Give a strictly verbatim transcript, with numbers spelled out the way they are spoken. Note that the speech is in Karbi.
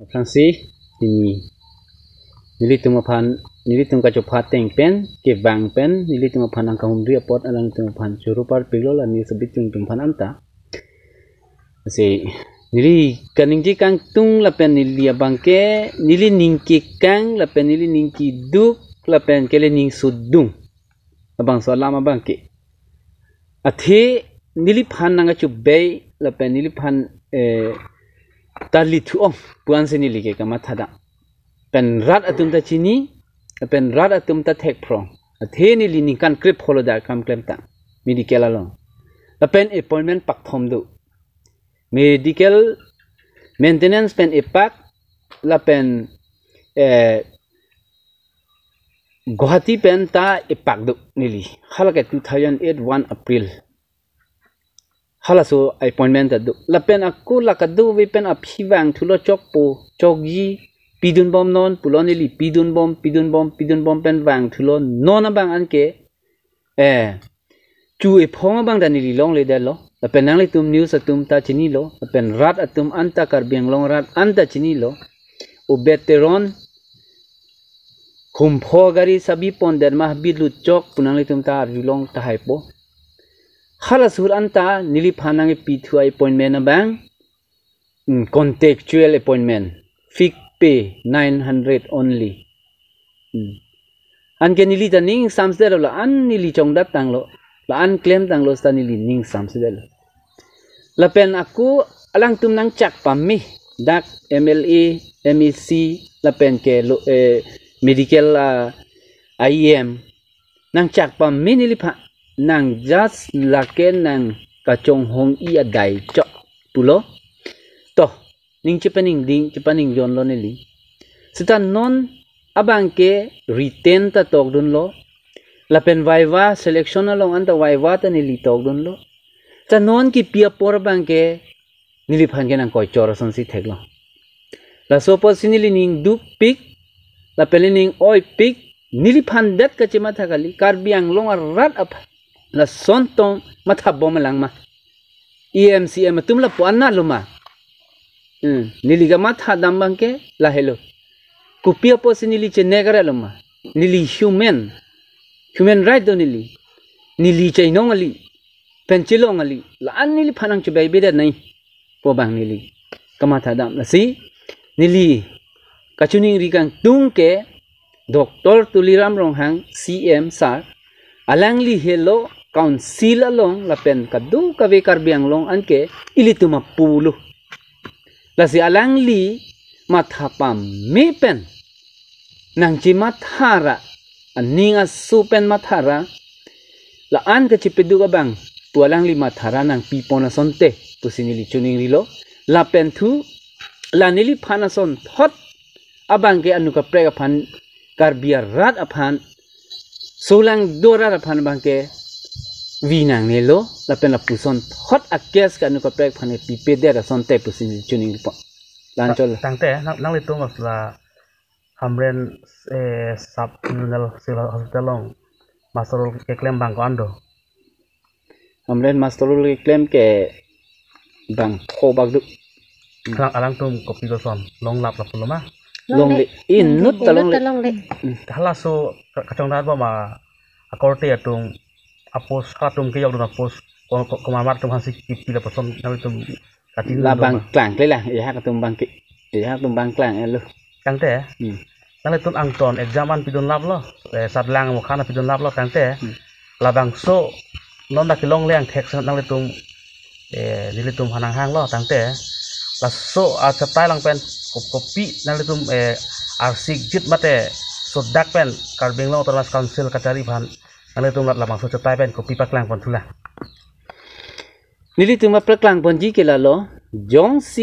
Aphrangsi pini nelitum aphan, nelitum kachopha ateng pen, kevang pen, nelitum aphan nangkahumri apot alangtum aphan choro parpiklo, la news abit tum tum aphan anta. Lasi neli kaningje kangtung lapen neli abangke, neli ning kekang lapen neli ning keduk lapen kele ning sodung, labangso alam abangke. Athe neliphan nangkachobei lapen neliphan, eh, ta lithu-ong pu-ansi neli ke kamathadam. Pen rat atum ta chini, pen rat atum ta thekphrong. Athe neli ningkan krepho lo dak kam klemtang medical along. Lapen appointment pakthom do. Medical maintenance pen epak, lapen, eh, Guwahati pen ta epak do neli. Hala ke two thousand eight one April. Halaso appointment ta do. Lapen ako la kadokave pen aphi vangthulo chokpo, chokji, pidunbom non pulo neli, pidunbom, pidunbom, pidunbom pen vangthulo, non abang anke, eh, chu ephong abang ta neli longledetlo. Lapen nanglitum news atum ta chinilo. Lapen rat atum anta, Karbi Anglong rat anta chinilo. O veteran, khumpho gari sabi pondet ma, bit lut chok pu nanglitum ta arjulong tahaipo. Halaso ahut anta neliphan nangkepithu appointment abang, mm, contractual appointment, fixed pay nine hundred only. Hmm. Anke neli ta ning samsedetlo, la-an neli chongdat tanglo, la-an klemtanglo seta neli ning samsedetlo. Lapen ako alangtum nangchak pame, dak M L A, M A C, lapen ke lo, eh, medical, ah, I E M, nangchak pame neliphan, nang just lake nangkachonghong-i adai chok pulo. To, ning chepaningding, chepaningjonlo neli. Seta non abangke written ta tokdunlo. Lapen viva selection along anta viva ta neli tokdunlo. Ta non kipi apor abangke neliphan ke nangkoichor asonsi theklong. Laso apotsi neli ning dukpik, lapen neli ning oipik, neliphan det kachematha kali, Karbi Anglong arat aphan lason tong mathabom alang ma. E M C E M atum lapu-an na lo ma. Hmm, neli kamathadam abangke lahelo. Kopi apotsi neli chenek arelo ma. Neli human. Human right do neli. Neli chainong kali, pen chelong kali, la-an neliphan nangchobei bedet nai pu abang neli kamathadam. Lasi neli kachiningri kangtung ke Doctor Tuliram Ronghang C M sir, alangli helo council along lapen kadokave Karbi Anglong anke ilitum apulo. Lasi alangli matha pame pen nangchematha ra, aning aso pen matha ra, la-an kachepeduk abang pu alangli matha ra nangpipon asonte pusi neli chiningrilo. Lapen thu la neliphan asonthot abangke anu kaprek aphan, Karbi arat aphan, solangdo arat aphan abangke vi nangnelo, lapen lapusonthot a-case ke anu kaprek aphan pipedet asonte pusi neli chiningripo. La-anchot. Tangte, nang, nanglitum la Hamren, eh, Sub Regional Civil Hospital along master roll keklem abang ko-an do? Hamren master roll keklem ke bangpho bak do. Alang, alangtum kopi koson longlap lapulo ma? Longle. Longle. Inut ta longle. Inut ta longle. Hmm. Halaso ka-, kachongdat bom ma akorte atum a-post, atum kejokdun a-post, ko-, ko-, komat atum aphansi kipi lapuson nanglitum kachinilo ma? Labang klangkle lang, ya atum abangke. Ya atum abang klang, eh, lo. Tangte, hmm, nanglitum angton exam an pidunlaplo, eh, satlang mokhan pidunlaplo, tangte, hmm, labangso non dak kelongle angthek si nanglitum, eh, nelitum aphan nanghanglo, tangte laso achetai lang pen kop-, kopi nanglitum, eh, arsik jit mate sodak pen Karbi Anglong Autonomous Council kachari aphan nanglitum labangso achetai pen kopi paklangpon thulang? Nelitum paklangponji ke lalo, jongsi